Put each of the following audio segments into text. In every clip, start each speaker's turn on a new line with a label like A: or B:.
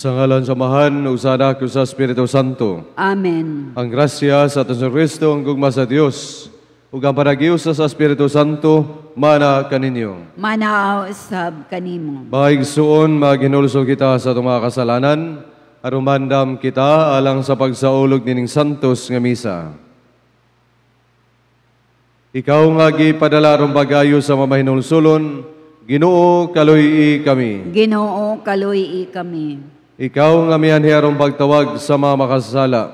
A: Sa ngalan sa Amahan, ug sa Anak, ug sa Espiritu Santo.
B: Amen.
A: Ang grasya sa atong Kristo, ang gugma sa Dios, ug ang panaghiusa sa Espiritu Santo, mana kaninyo.
B: Mana usab kanimo.
A: Mga igsuon, maghinulsol kita sa atong mga kasalanan, aron mandam kita alang sa pagsaulog nining santos nga misa. Ikaw nga gipadala aron pag-ayo sa mga mahinulsulon, Ginoo, kaluy-i kami.
B: Ginoo, kaluy-i kami.
A: Ikaw nga mianhi aron pagtawag sa mga makasasala,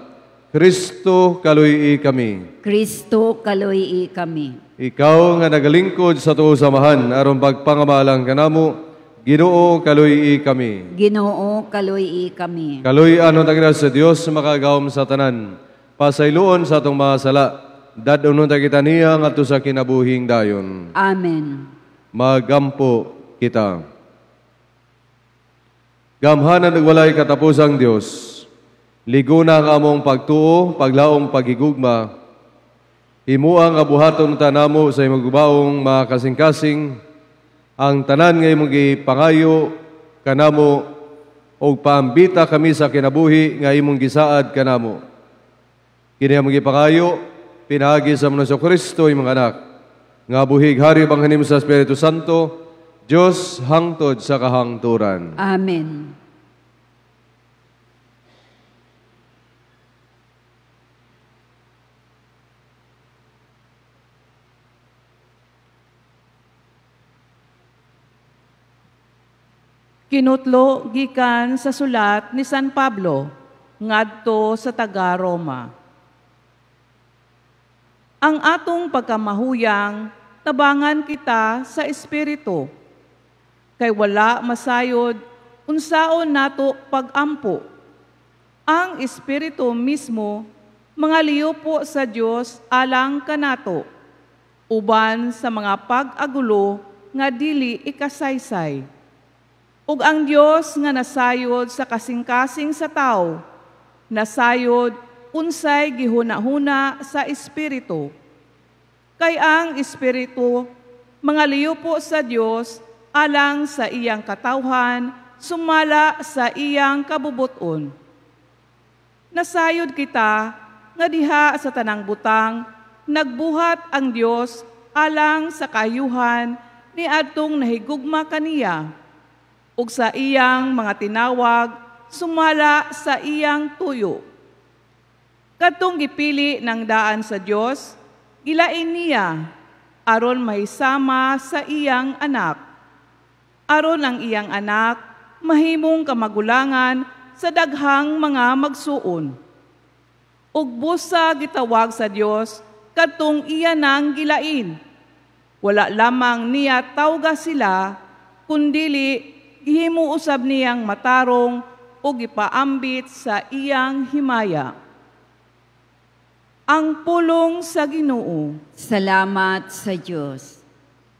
A: Kristo, kaluy-i kami.
B: Kristo, kaluy-i kami.
A: Ikaw nga nagalingkod sa tuo samahan aron pagpangamalang kanamo, Ginoo, kaluy-i kami.
B: Ginoo, kaluy-i kami.
A: Kaluy-an unta kita sa Dios makagagahom sa tanan, pasayloon sa atong mga sala, dad-on unta kita niya ngadto sa kinabuhing dayon.
B: Amen.
A: Magampo kita. Gamhanan ug walay katapusang Dios, liguna ang among pagtuo, paglaom, paghigugma. Himua nga buhaton ta namo sa imong gubaong mga kasing-kasing ang tanan nga imong gipangayo kanamo ug paambita kami sa kinabuhi nga imong gisaad kanamo. Kini among gipangayo pinaagi sa among Kristo imong anak, nga buhig hari banghanim sa Espiritu Santo, Dios hangtod sa kahangturan.
B: Amen.
C: Kinutlo gikan sa sulat ni San Pablo ngadto sa taga-Roma. Ang atong pagkamahuyang tabangan kita sa espiritu, kay wala masayod unsaon nato pagampo. Ang espiritu mismo mga liupo sa Dios alang kanato, uban sa mga pag-agulo nga dili ikasaysay. Ug ang Dios nga nasayod sa kasing-kasing sa tao, nasayod unsay gihuna-huna sa espiritu. Kay ang espiritu mga liupo sa Dios alang sa iyang katawhan, sumala sa iyang kabubuton. Nasayod kita nga diha sa tanang butang nagbuhat ang Dios alang sa kaayuhan ni adtong nahigugma kaniya, ug sa iyang mga tinawag sumala sa iyang tuyo. Kadtong gipili ng daan sa Dios, gilain niya aron mahisama sa iyang anak. Aron ang iyang anak mahimong kamagulangan sa daghang mga magsuon. Ug busa gitawag sa Dios kadtong iya nang gilain. Wala lamang niya tawga sila, kundili gihimo usab niyang matarong ug gipaambit sa iyang himaya. Ang pulong sa Ginoo.
B: Salamat sa Dios.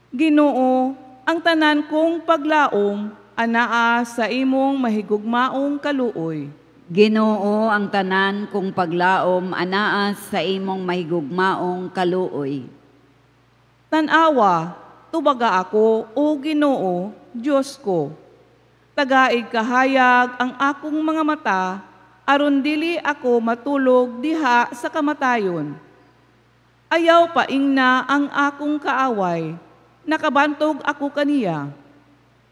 C: Ginoo, ang tanan kong paglaom anaa sa imong mahigugmaong kaluoy.
B: Ginoo, ang tanan kong paglaom anaa sa imong mahigugmaong kaluoy.
C: Tan-awa, tubaga ako, o Ginoo, Dios ko. Tagaig kahayag ang akong mga mata, aron dili ako matulog diha sa kamatayon. Ayaw paingna ang akong kaaway, nakabantog ako kaniya.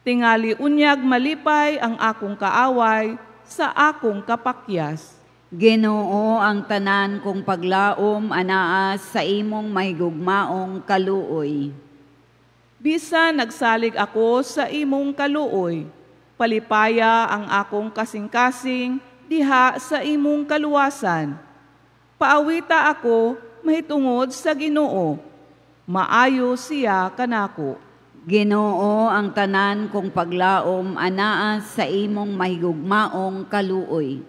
C: Tingali unyag malipay ang akong kaaway sa akong kapakyas.
B: Ginoo, ang tanan kong paglaom anaa sa imong mahigugmaong kaluoy.
C: Bisa nagsalig ako sa imong kaluoy, palipaya ang akong kasing-kasing diha sa imong kaluwasan. Paawita ako mahitungod sa Ginoo, maayo siya kanako.
B: Ginoo, ang tanan kong paglaom anaa sa imong mahigugmaong kaluoy.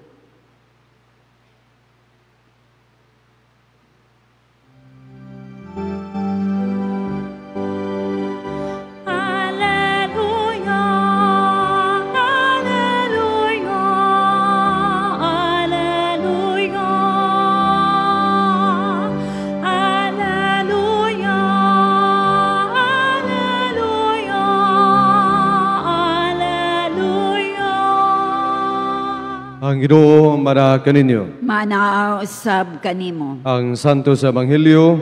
A: Ginoo mara kaninyo.
B: Manaa usab kanimo.
A: Ang Santo sa Ebanghelyo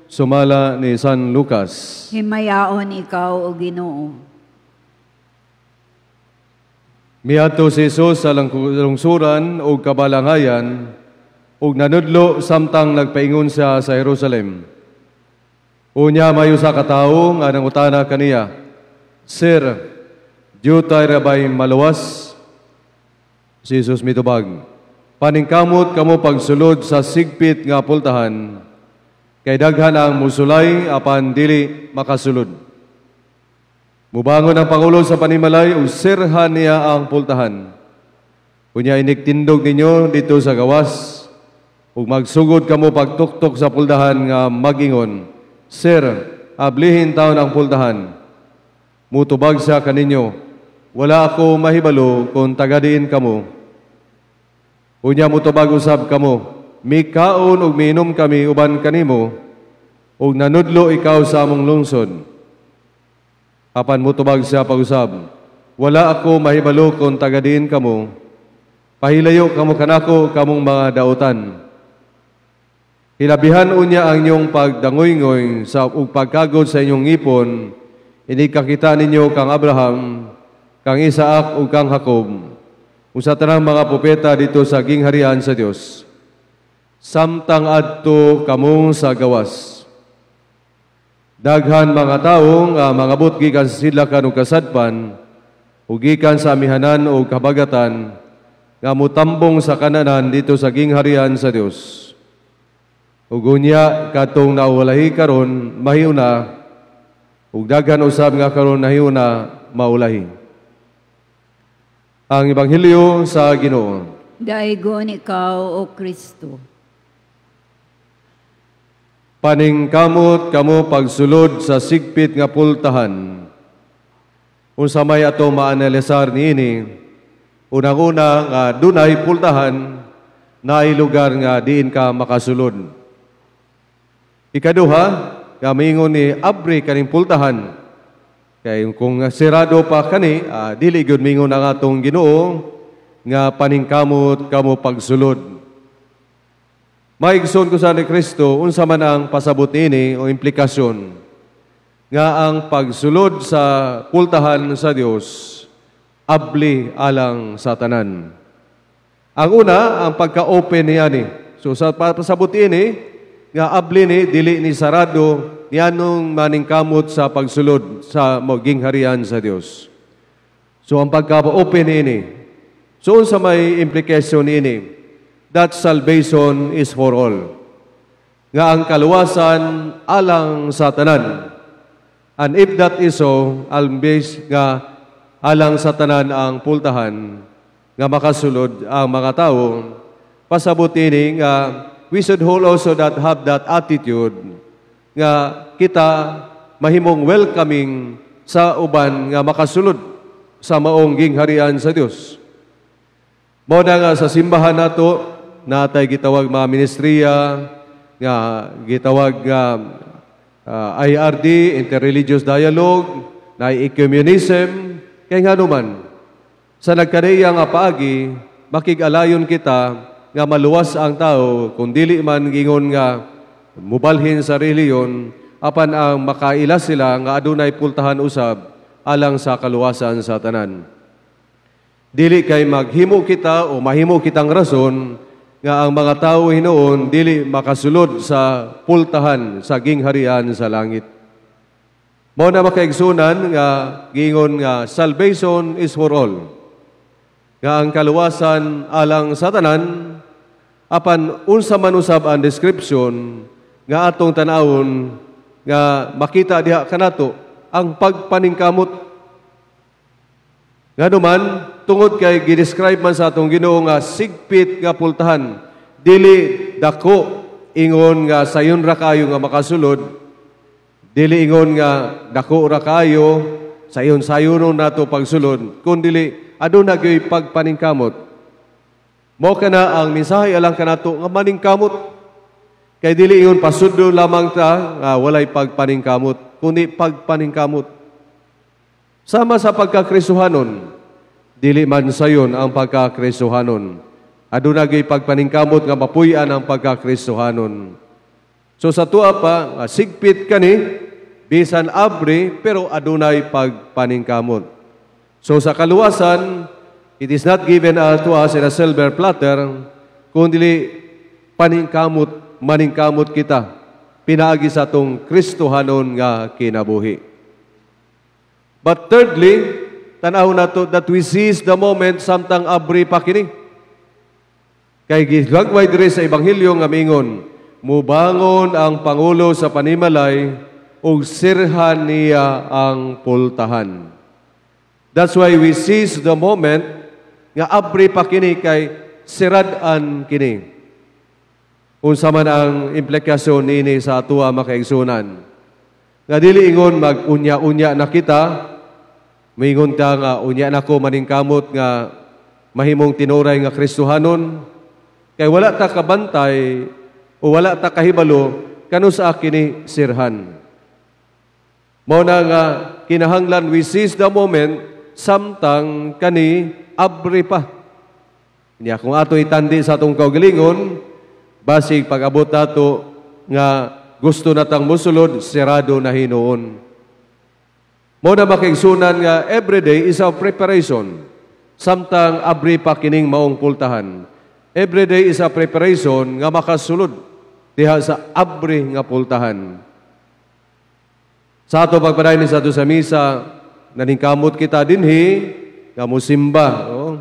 A: sumala ni San Lucas.
B: Himayaon ikaw, o Ginoo.
A: Miadto si Jesus sa lungsuran ug kabalangayan ug nanudlo samtang nagpaingon siya sa Jerusalem. Unya may usa ka tawo nga nangutana kaniya, "Sir, diutay ra bay maluwas?" Si Jesus mitubag, "Paningkamot kamo pagsulod sa sigpit nga pultahan, kay daghan ang musulay apan dili makasulod." Mubangon ang pangulo sa panimalay ug sirhan niya ang pultahan. "Unya inigtindog ninyo dito sa gawas ug magsugod kamo pagtuktok sa pultahan nga magingon, 'Sir, ablihin taon ang pultahan.' Mutubag siya kaninyo, 'Wala ako mahibalo kung taga-diin kamo.' Unya mutubag usab kamo, 'Mikaon ug miinom kami uban kanimo, ug nanudlo ikaw sa among lungsod.' Apan mutubag siya pag-usab, 'Wala ako mahibalo kung taga-diin kamo. Pahilayo kamo kanako, kamong mga dautan.' Hilabihan unya ang inyong pagdangoy-ngoy sa ug pagkagod sa inyong ngipon, inig kakita ninyo kang Abraham, kang Isaac ug kang Jacob, ug sa tanang mga propeta dito sa gingharian sa Dios, samtang adto kamo sa gawas. Daghan mga tawo nga mangabot gikan sa sidlakan ug kasadpan ug gikan sa amihanan ug habagatan nga mutambong sa kananan dito sa gingharian sa Dios. Ug unya katong naulahi karon mahiuna, ug daghan usab nga karon nahiuna maulahi." Ang Ebanghelyo sa Ginoo.
B: Daygon ikaw, O Kristo.
A: Paningkamot kamo pagsulod sa sigpit nga pultahan. Unsa may ato maanalisar niini? Unang-una nga dunay pultahan, naay lugar nga diin ka makasulod. Ikaduha, nga miingon ni abri kaning pultahan. Kay kung sirado pa kani, dili gyud mingon ang atong Ginoo nga paningkamot kamo pagsulod. Maigsoon ko sa ni Kristo, unsa man ang pasabot niini o implikasyon nga ang pagsulod sa pultahan sa Dios abli alang sa tanan. Ang una, ang pagka-open niya ni. So sa pasabot ini nga abli ni, dili ni sarado nianong maningkamot sa pagsulod sa gingharian sa Dios. So ang pagka-open niini. So unsa may implication niini? That salvation is for all. Nga ang kaluwasan alang sa tanan. And if that is so, albis nga alang sa tanan ang pultahan, nga makasulod ang mga tao, pasabot ini nga we should hold also that have that attitude nga kita mahimong welcoming sa uban nga makasulod sa maong gingharian sa Dios. Mao na nga sa simbahan nato natay gitawag mga ministriya nga gitawag nga IRD, Interreligious Dialogue, na ecumenism, kay ngano man sa nagkaniya nga paagi makig-alayon kita nga maluwas ang tao kung dili man gingon nga mubalhin sa reliyon, apan ang makaila sila nga adunay pultahan usab alang sa kaluwasan sa tanan. Dili kay maghimo kita o mahimo kitang rason nga ang mga tao hinuon dili makasulod sa pultahan sa gingharian sa langit. Mao na, makaigsunan, nga giingon nga salvation is for all. Nga ang kaluwasan alang sa tanan, apan unsa man usab ang description nga atong tan-awon nga makita diha kanato ang pagpaningkamot. Ngano man, tungod kay gi-describe man sa atong Ginoo nga sigpit nga pultahan, dili dako ingon nga sayon ra kayo nga makasulod, dili ingon nga dako ra kayo sayon sayonon nato pagsulod, kun dili aduna gyoy pagpaningkamot. Mao kana ang mensahe alang kanato nga maningkamot. Kay dili ingon pasudlo lamang ta nga walay pagpaningkamot, kundi pagpaningkamot. Sama sa pagkakristohanon, dili man sayon ang pagkakristohanon. Aduna gyud pagpaningkamot nga mapuy-an ang pagkakristohanon. So sa tuwa pa, nga sigpit kani, bisan abri, pero adunay pagpaningkamot. So sa kaluwasan, it is not given to us in a silver platter, kundi paningkamot, maningkamot kita, pinaagi sa atong Kristohanon nga kinabuhi. But thirdly, tanaw nato that we seize the moment samtang abri pa kini. Kay gilagway diri sa Ebanghelyo nga mingon, mubangon ang pangulo sa panimalay ug sirhan niya ang pultahan. That's why we seize the moment nga abri pa kini kay sirad-an kini. Unsa man ang implikasyon niini sa atoa, makaigsunan? Nga dili ingon mag-unya-unya na kita, mingon ta nga unya na ko maningkamot nga mahimong tinuray nga Kristohanon, kay wala ta kabantay o wala ta kahibalo kanus-a kini sirhan. Mao na nga kinahanglan we seize the moment samtang kani abri pa. Nya kung ato itandi sa atong kaugalingon, basig pag-abot nato nga gusto natang musulod, sirado na hinuon. Mao na, makaigsunan, nga everyday is a preparation. Samtang abri pa kining maong pultahan. Everyday is a preparation nga makasulod diha sa abri nga pultahan. Sa ato pagpadayon sa ato sa misa, naningkamot kita dinhi nga musimba. Oh.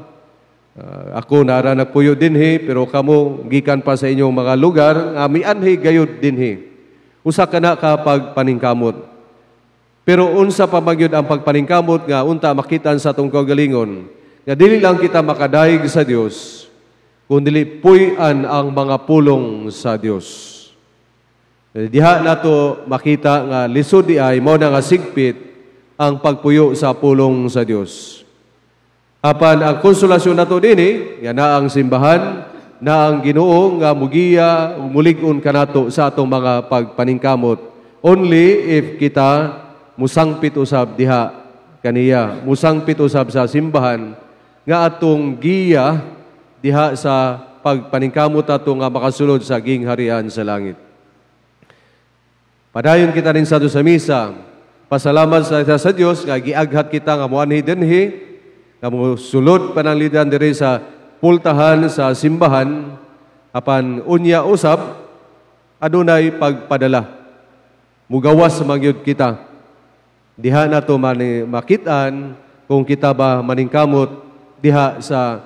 A: Ako nara nagpuyo dinhi, pero kamo gikan pa sa inyong mga lugar nga mianhi gayud dinhi. Usa ka na ka pagpaningkamot. Pero unsa pa magyud ang pagpaningkamot nga unta makitan sa atong kaugalingon nga dili lang kita makadayeg sa Dios, kundi puy-an ang mga pulong sa Dios. Diha nato makita nga lisod di ay, mao na nga sigpit ang pagpuyo sa pulong sa Dios. Apan ang konsolasyon nato dinhi, nga naa ang simbahan, na ang Ginoo nga mugiya mulig-on kanato sa atong mga pagpaningkamot. Only if kita musangpit usab diha kaniya, musangpit usab sa simbahan nga atong giya diha sa pagpaningkamot ato nga makasulod sa gingharian sa langit. Padayon kita rin sa sa misa. Pasalamat sa Dios nga giaghat kita nga moanhi dinhi, nga mosulod pananglitan diri sa pultahan sa simbahan, apan unya usab adunay pagpadala. Mugawas magyud kita. Diha nato makit-an kung kita ba maningkamot diha sa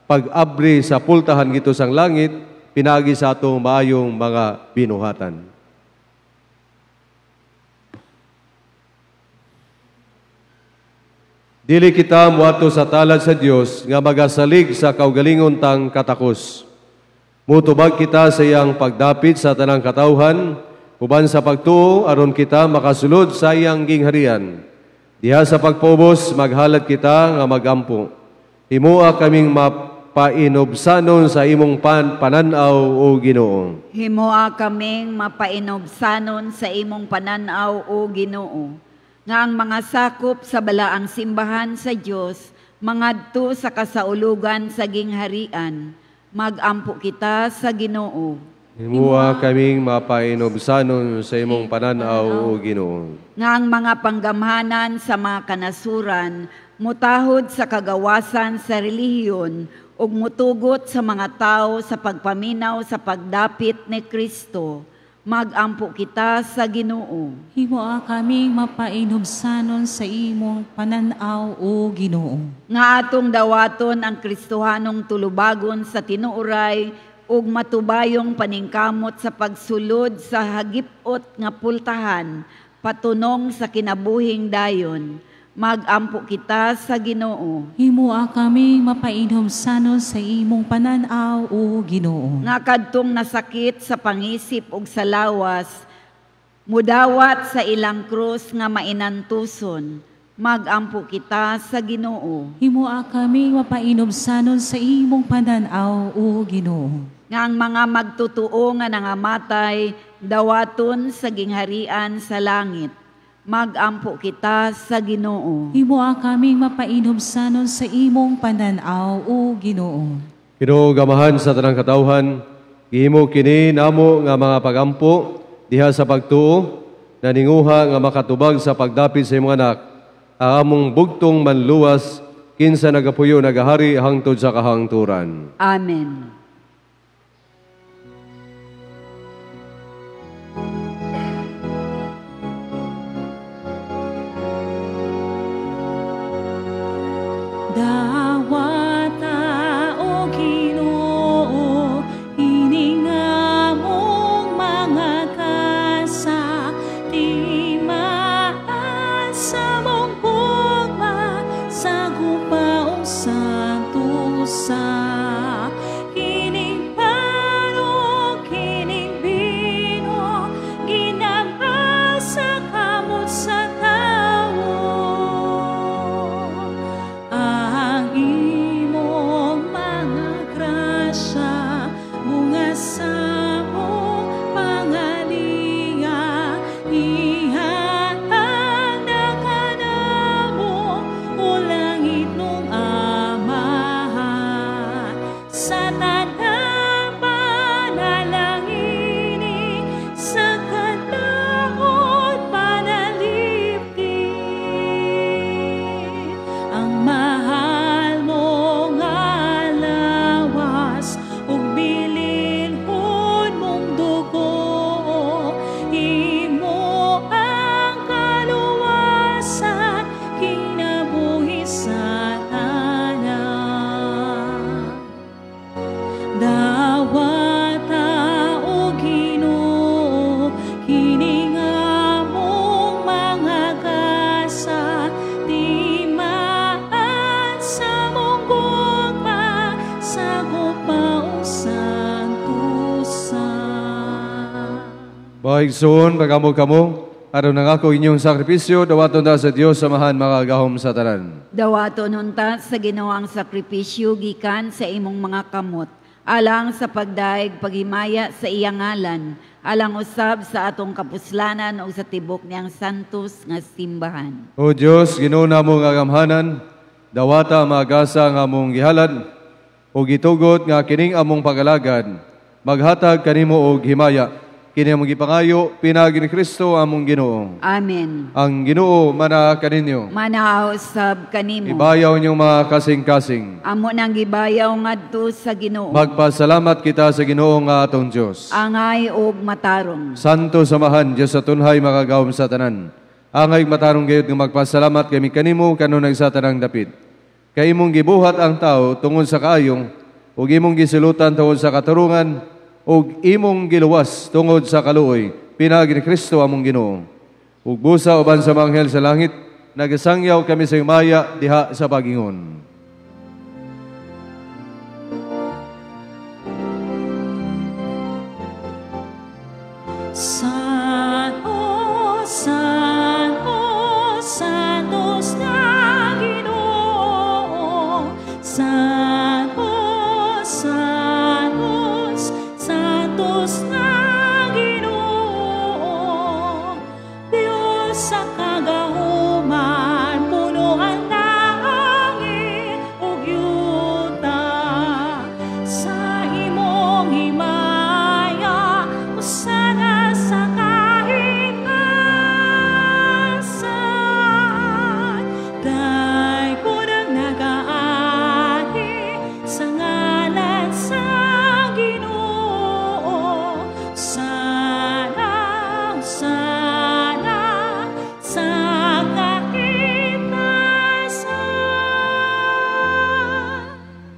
A: pag-abri sa pultahan gito sang langit pinaagi sa atong maayong mga binuhatan. Dili kita muadto sa talad sa Dios nga magasalig sa kaugalingon tang katakos. Mutubag kita sa iyang pagdapit sa tanang katawhan, uban sa pagtuo aron kita makasulod sa iyang gingharian. Diha sa pagpaubos, maghalad kita nga magampo. Himua kaming mapainubsanon sa imong pananaw, o Ginoo.
B: Himua kaming mapainubsanon sa imong pananaw, o Ginoo. Nga ang mga sakop sa balaang simbahan sa Dios mangadto sa kasaulugan sa gingharian. Magampo kita sa Ginoo.
A: Himua kaming mapainubsanon sa imong pananaw, o Ginoo.
B: Nga ang mga panggamhanan sa mga kanasuran mutahod sa kagawasan sa relihiyon ug mutugot sa mga tao sa pagpaminaw sa pagdapit ni Kristo. Magampo kita sa Ginoo.
D: Himua kaming mapainubsanon sa imong pananaw, o Ginoo.
B: Nga atong dawaton ang Kristohanong tulubagon sa tinuoray ug matubayong paningkamot sa pagsulod sa hagipot nga pultahan patunong sa kinabuhing dayon. Magampo kita sa Ginoo.
D: Himua kaming mapainubsanon sa imong pananaw, o Ginoo.
B: Nga kadtong nasakit sa pangisip ug sa lawas, mudawat sa ilang krus nga mainantuson. Magampo kita sa Ginoo.
D: Himua kaming mapainubsanon sa imong pananaw, o Ginoo.
B: Nga ang mga magtutuo nga nangamatay, dawaton sa gingharian sa langit. Magampo kita sa Ginoo.
D: Himua kaming mapainubsanon sa imong pananaw, o Ginoo.
A: Ginoo, gamahan sa tanang katawhan, gihimo kini namo nga mga pagampo diha sa pagtuo, naninguha nga makatubag sa pagdapit sa imong anak, ang among bugtong manluwas, kinsa nagapuyo nagahari hangtod sa kahangturan.
B: Amen.
D: Dawata, O Ginoo, ini nga among mga kasa, timaan sa mong gugma, sa gupaong santusa. Kining pano, kining bino, ginama sa kamot sa tawo. Ang imong mga grasya, bunga sa mong pangaliya, ihatag na kanamo, o langit nung Amahan. Sa tanang panalangini, sa kadaot panalipdi, ang mahal mong alawas ug bilinhon mong dugo, imo ang kaluwasan, kinabuhi sa tanan. Dawata, O Ginoo, kini nga among mga gasa, timaan sa mong gugma, sa gupaong santusa.
A: Mga igsoon, pag-amog kamo, aron ang ako inyong sakripisyo, dawaton ta sa Dios Amahan makagahom sa tanan.
B: Dawaton unta sa Ginoo ang sakripisyo gikan sa imong mga kamot, alang sa pagdaig paghimaya sa iyang ngalan, alang usab sa atong kapuslanan ug sa tibok niyang santos nga simbahan.
A: O Dios, Ginoo namo nga gamhanan, dawata ang mga gasa nga among gihalad, ug gitugot nga kining among pagalagad, maghatag kanimo og himaya. Kini among gipangayo, pinaagi ni Kristo among Ginoo.
B: Amen.
A: Ang Ginoo mana kaninyo.
B: Manausab kanimo.
A: Ibayaw inyong mga kasing-kasing.
B: Amo nang gibayaw ngadto sa Ginoo.
A: Magpasalamat kita sa Ginoo nga atong Dios.
B: Angay og matarong.
A: Santo samahan, Dios sa tunhay makagawom sa tanan. Angay matarong gayud nga magpasalamat kami kanimo kanunay sa tanang dapit. Kay imong gibuhat ang tao tungod sa kaayong, ug imong gisilutan tungod sa katarungan, ug imong giluwas tungod sa kaluoy, pinaagi ni Kristo among Ginoo. Ug busa uban sa mga anghel sa langit, nagasangyaw kami sa himaya diha sa pagingon.
D: Santo, Santo, Santos na Ginoo. Santo, Santos, Santos na Ginoo. Diyos sa kagahuman, puno ang langit ug yuta. Sa imong himaya, usana sa kahitasan. Daygon ang nagaagi sa ngalan sa Ginoo. Sana, sana sa kahitasan.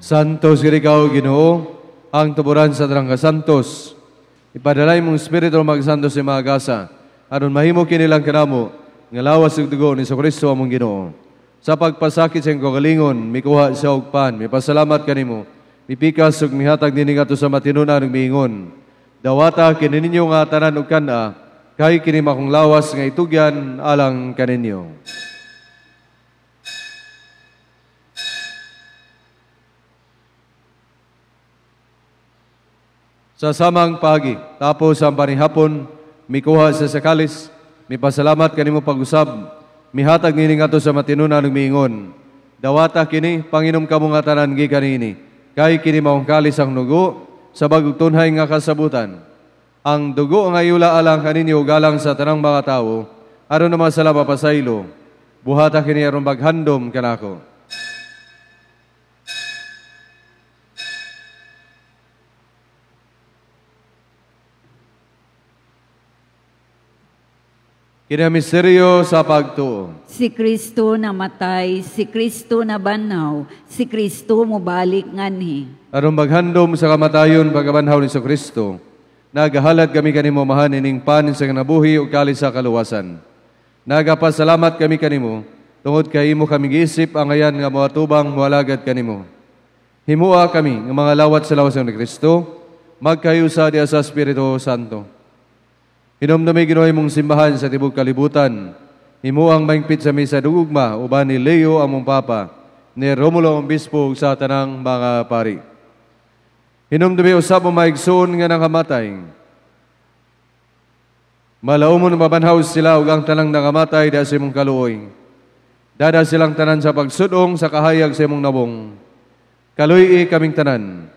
A: Santos gid ikaw, Ginoo, ang tuburan sa tanang kasantos. Ipadalay mong espiritu magsantos sa mga gasa, aron mahimo kinilang kanamo nga lawas ug dugo ni Kristo among Ginoo. Sa pagpasakit sa iyang kaugalingon, mikuha siya og pan, mipasalamat kanimo, mipikas ug mihatag dinhi ngadto sa matinunan ug miingon. Dawata kini ninyo nga tanan ug kan-a, kay kini makong lawas nga itugyan alang kaninyo. Sa samang pagi, tapos ang panihapon, mikuha sa sakalis, mipasalamat kanimo pag-usab, mihatag nini ngadto sa matinunan ug miingon. Dawata kini, panginom kamo nga tanan gikan niini. Kay kini maong kalis ang dugo sa bagong tunhay nga kasabutan. Ang dugo nga yula alang kaninyo galang sa tanang mga tawo, aron naman sila mapasaylo. Buhata kini aron maghandom kanako. Kini misteryo sa pagtuo.
B: Si Kristo namatay, si Kristo nabanhaw, si Kristo mobalik nganhi.
A: Aron maghandom sa kamatayon pagkabanhaw ni Kristo, nagahalad kami kanimo mahan ining pan sa kinabuhi ug kalis sa kaluwasan. Nagapasalamat kami kanimo tungod kay imo kami giisip ang ayan nga moatubang moalagad kanimo. Himua kami nga mga lawat sa lawas ni Kristo, magkayusa diha sa Espiritu Santo. Hinumdumi Ginoo imong simbahan sa tibok kalibutan. Himuang mahingpit sa misa dugugma uban ni Leo among Papa, ni Romulo ang Bispo ug sa tanang mga pari. Hinumdumi usab ang maigsoon nga nakamatay. Malaumon mabanhaw sila ug ang tanang nakamatay diha sa imong kaluoy. Dada silang tanan sa pagsudong sa kahayag sa imong nawong. Kaluy-i kaming tanan.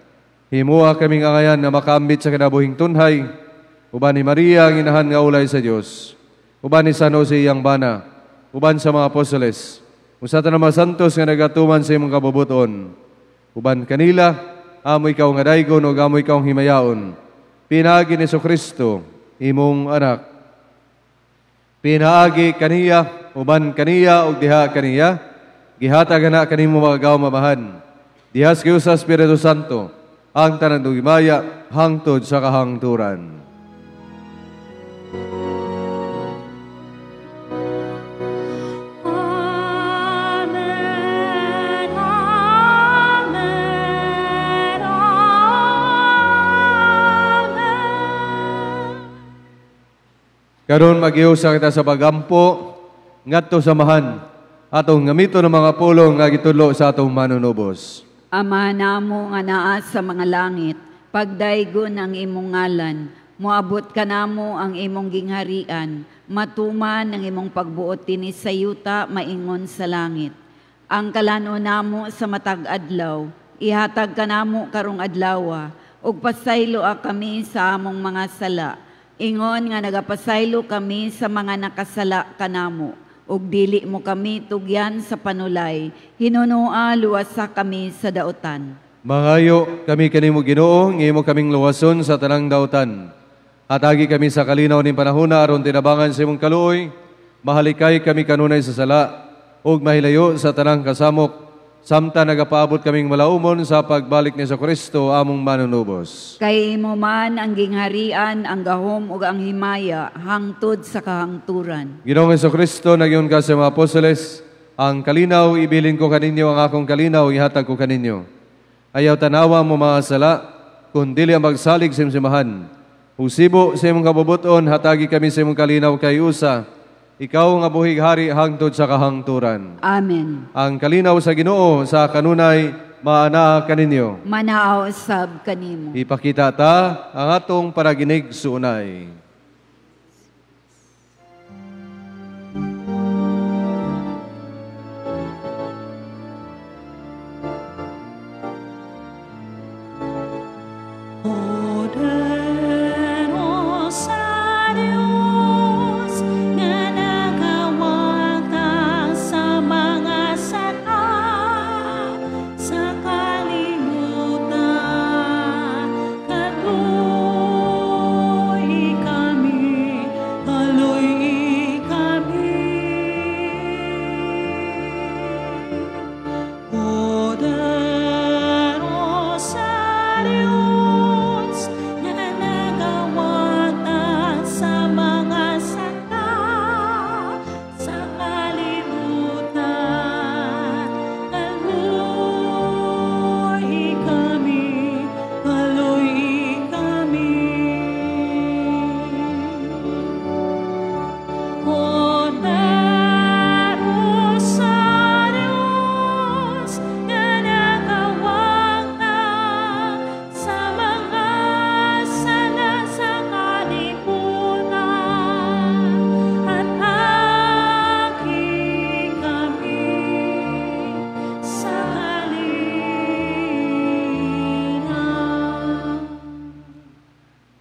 A: Himua kaming angayan nga makaambit sa kinabuhing tunhay. Uban ni Maria ang inahan nga ulay sa Dios, uban ni San Jose iyang bana, uban sa mga apostoles, usa ta mga santos nga nagatuman sa imong kabubuton. Uban kanila, amo ikaw nga daygon ug amo ikaw himayaon. Pinaagi ni Kristo, imong anak. Pinaagi kaniya, uban kaniya ug diha kaniya, gihatag na kanimo magagaw mamahan. Diha sa Espiritu Santo, ang tanan himaya hangtod sa kahangturan.
D: Amen, amen, amen.
A: Karon magiusa kita sa pagampo ngadto sa mahan atong gamito ng mga pulong nga gitudlo sa atong manunubos.
B: Ama namo nga naa sa mga langit, pagdaygon ang imong ngalan, moabot kanamo ang imong gingharian, matuman ang imong pagbuot dinhi sa yuta maingon sa langit. Ang kalan-on namo sa matag adlaw, ihatag kanamo karong adlawa, ug pasayloa kami sa among mga sala. Ingon nga nagapasaylo kami sa mga nakasala kanamo, ug dili mo kami tugyan sa panulay, hinunoa luwasa kami sa dautan.
A: Mangayo kami kanimo Ginoo, nga imo kaming luwason sa tanang dautan. Hatagi kami sa kalinaw ning panahona aron tinabangan sa imong kaluoy, mahalikay kami kanunay sa sala, ug mahilayo sa tanang kasamok, samtang nagapaabot kaming malaumon sa pagbalik ni Kristo among manunubos.
B: Kay imo man ang gingharian, ang gahom ug ang himaya hangtod sa kahangturan.
A: Ginoong Kristo, nagyon ka sa mga apostoles, ang kalinaw ibilin ko kaninyo, ang akong kalinaw ihatag ko kaninyo. Ayaw tanawa mo mga sala, kun dili ang magsalig sa imong simbahan. Usibo sa imong kabubuton, hatagi kami sa imong kalinaw kay usa. Ikaw nga buhig hari hangtod sa kahangturan.
B: Amen.
A: Ang kalinaw sa Ginoo sa kanunay maanaa kaninyo.
B: Manaaw sab kanimo.
A: Ipakita ta ang atong paraginig suunay.
D: Poderosa Dios nga nagawagta sa mga sala sa kalibutan, kaluoy kanato.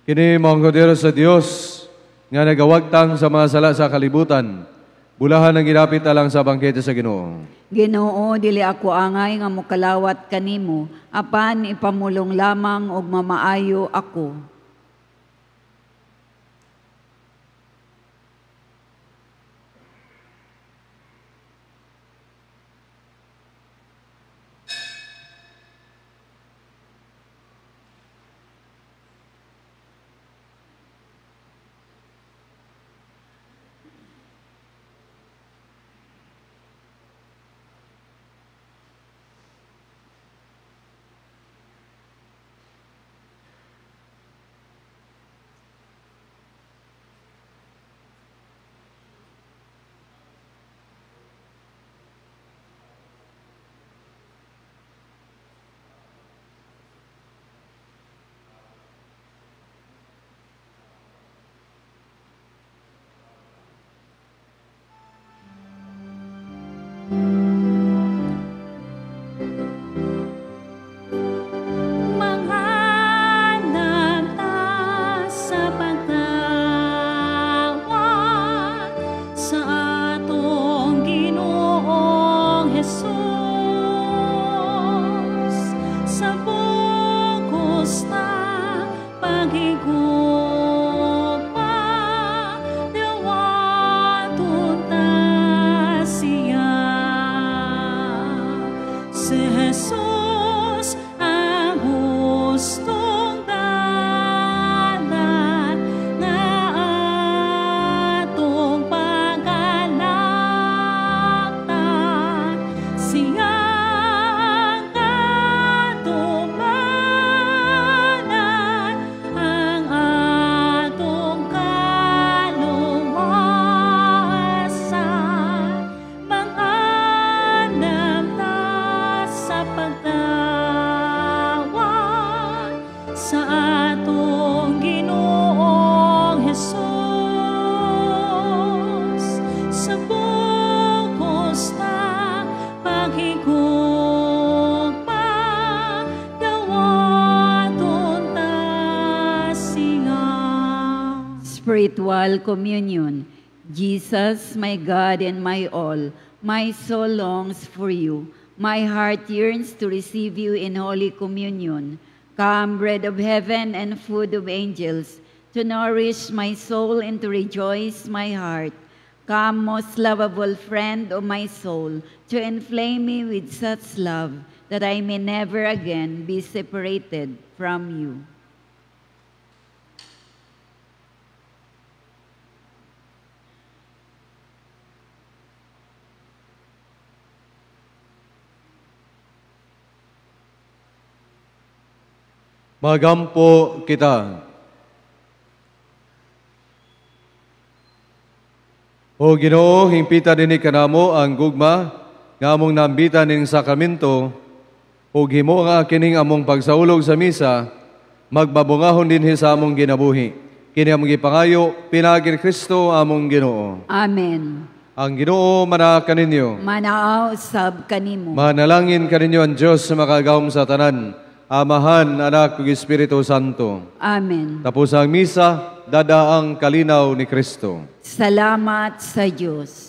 A: Kini mao ang kordero sa Dios nga nagawagtang sa mga sala sa kalibutan. Bulahan ang gidapit alang sa bangkete sa Ginoo.
B: Ginoo, dili ako angay nga mokalawat kanimo, apan ipamulong lamang og mamaayo ako. Spiritual communion. Jesus, my God and my all, my soul longs for you. My heart yearns to receive you in Holy Communion. Come, bread of heaven and food of angels, to nourish my soul and to rejoice my heart. Come, most lovable friend of my soul, to inflame me with such love that I may never again be separated from you.
A: Magampo kita. O Ginoo, hingpita dinhi kanamo ang gugma nga among nambitan ning sakramento ug himo nga kining among pagsaulog sa misa magbabungahon dinhi sa among ginabuhi. Kini among gipangayo pinaagi ni Kristo among Ginoo.
B: Amen.
A: Ang Ginoo manaa kaninyo.
B: Manaaw sab kanimo.
A: Manalangin kaninyo ang Dios sa makagagahom sa tanan. Amahan, Anak, ug Espiritu Santo.
B: Amen.
A: Tapos ang misa, dada ang kalinaw ni Kristo.
B: Salamat sa Diyos.